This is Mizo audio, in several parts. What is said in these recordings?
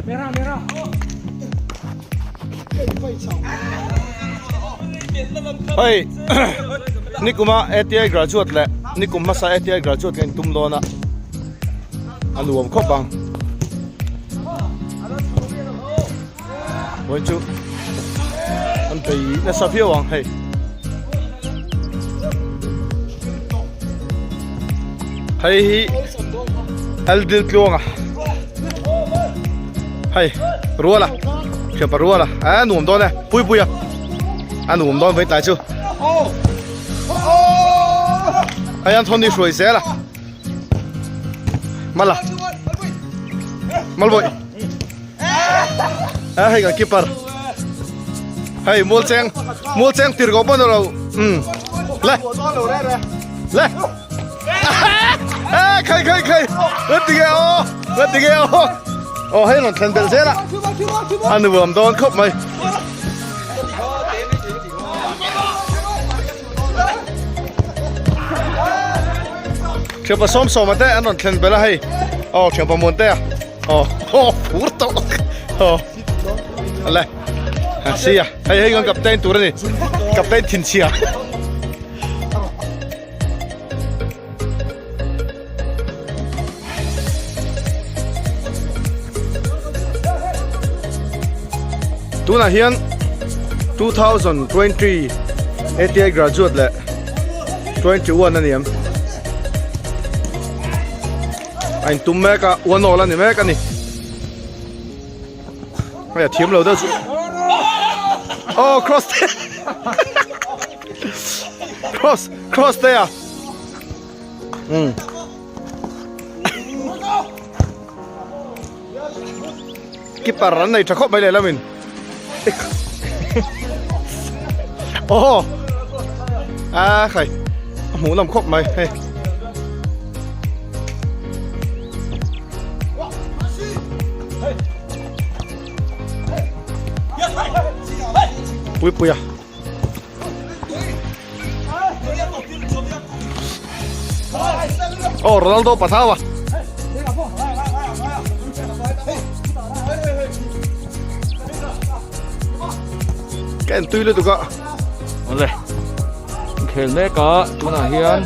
Hei nikuma ATI graduate leh nikum hmasa ATI graduate kha intum dawn a a nuam khawp ang vawiin chu an bei nasa viau ang hei. Hei hi Aldil Tluanga hei ruala thianpa ruala a nuam dawn e pui pui a a nuam dawn vei tlai chu hei an thawn ni hruai zel a mala malbawi a hei kan keeper hei mual cheng mual cheng tir ko pawh lo um le le e khai khai khai ngati ge o ngati ge o o hei rawn thlen belh zel a a nuam dawn khawp mai thianpa sawm sawma te an rawn thlen belh a hei aw thianpa muan te a aw aw phur tawh aw le a si a hei hei kan captain tur a ni captain thinchhia. Tunah hian 2020 ATI graduate leh 21 a ni em a intum mek a one all a ni mek a ni hei a thiam lo deuh chu oh cross cross cross te a um keeper an nei tha khawp mai leh lamin oh a khai a hmuh nawm khawp mai hei pui pui a Oh, Ronaldo pathau a. Ka en tui lutuk a. Awle. Khel mek a tunah hian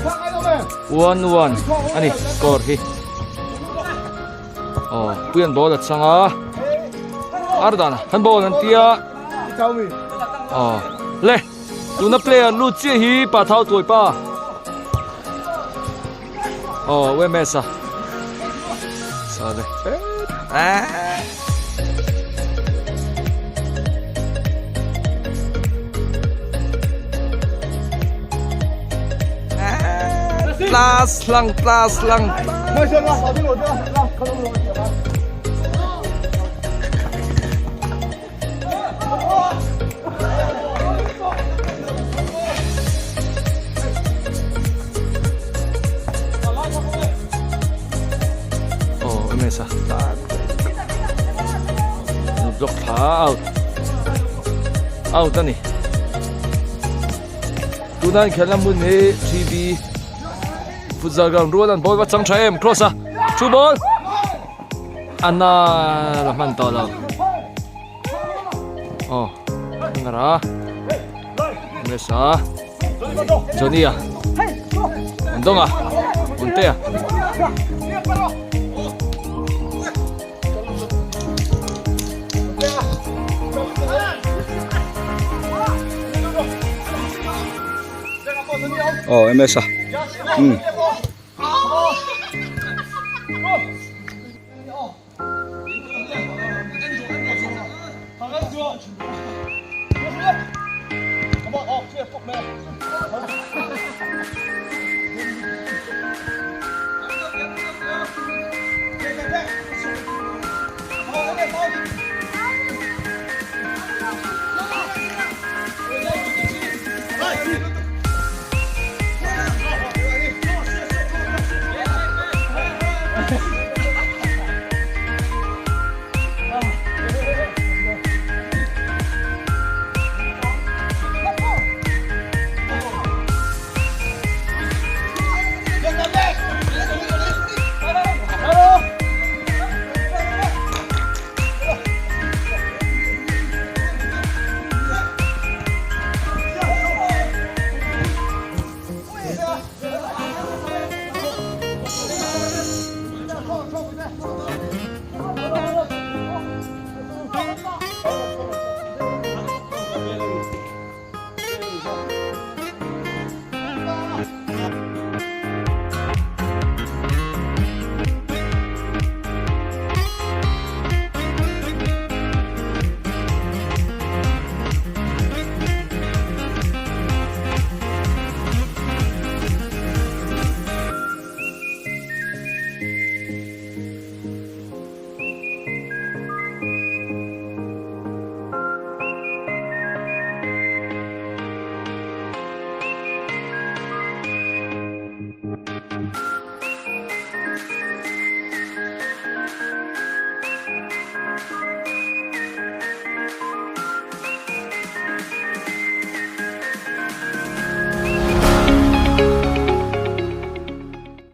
1-1 ani score hi. Aw puian ball a chang a. Ardan han ball an tia. Aw le tuna player lut chiah hi pa thau tuai pa. Aw WMS a. Sale. Ah. Plus lang plus lang. Oh, MS a. Block tha out. Out ani. Tuna inkhelhna hmun hi 3B futsal ground rual an ball va chang tha em cross a two ball anna la hman tawh lo aw ngara mesa Johnny a Undonga Untea Oh, MS a. Hmm.